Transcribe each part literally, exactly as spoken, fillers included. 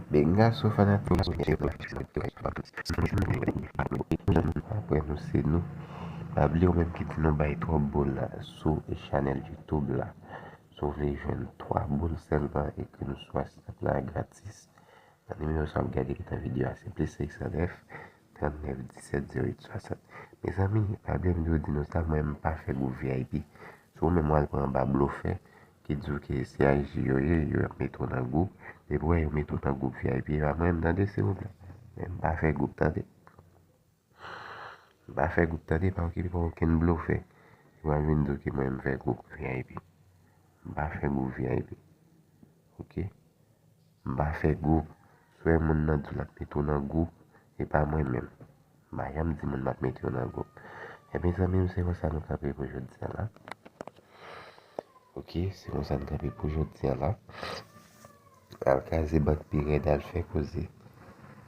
Benga sou fanatik. Apre nou se nou. Pa bliye ou menm ki di nou bay twòp bol la sou chanèl YouTube la. Si w vle jwenn twa bol sèlman, ekri nou sou WhatsApp la gratis. Nan nimewo sa w ap gade ki nan videyo a, se plis senk san nèf, trannèf, disèt, zewo uit, swasant. Mezanmi, pa bliye m toujou di nou sa, mwen m pa fè gwoup V I P. Si w menm w al pran anba blofè ki di w ke se I G yo ye, yo ap mete w nan gwoup. Depi w wè yo mete w nan gwoup V I P, e pa mwen menm tande, silvouplè. Men m pa fè gwoup tande. M pa fè gwoup tande, pa okipe pa okenn blofè ki pral vin di w ke mwen m fè gwoup V I P. M pa fè gwoup V I P. Oke? M pa fè gwoup. Si w wè moun nan di w l ap mete w nan gwoup, e pa mwen menm. M pa janm di moun m ap mete w nan gwoup. Ebyen, zanmi m, se konsa nou kanpe pou jodi a la. Oke, se konsa nou kanpe pou jodi a la. Al kraze bank pi rèd, al fè koze.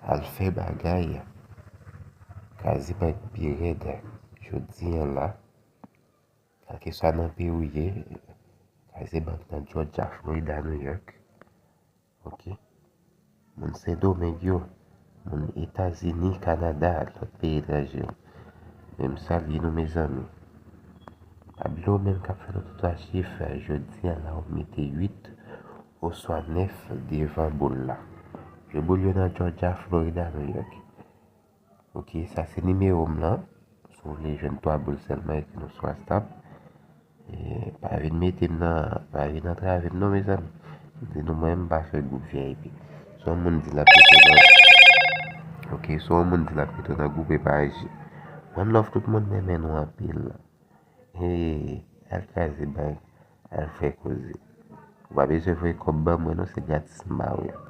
Al fè bagay. Kraze bank pi rèd jodi a la. Kèlkeswa nan peyi w ye, kraze bank nan Georgia, Florida, New York. Oke? Moun Sendomeng yo, moun Etazini, Kanada, lòt peyi etranje yo. Men m salye nou, mezanmi. Pa bliye w menm k ap fè nou tout a chif, jodi a la w mete uit oswa nèf devan bol la. Je bol yo nan Georgia, Florida, New York. Oke, sa se nimewo m lan. Si w vle jwenn twa bol sèlman, ekri nou sou WhatsApp. E, pa vin mete m nan, pa vin antrave m non, mezanmi. M di nou, mwen, m pa fè gwoup V I P. Si yon moun di l ap mete w nan, oke, si yon moun di l ap mete w nan gwoup, e pa aji. One love tout moun, m renmen nou anpil. E, al kraze bank, al fè koze. Ou pa bezwen voye kòb ban mwen non, se gratis m ba ou yo.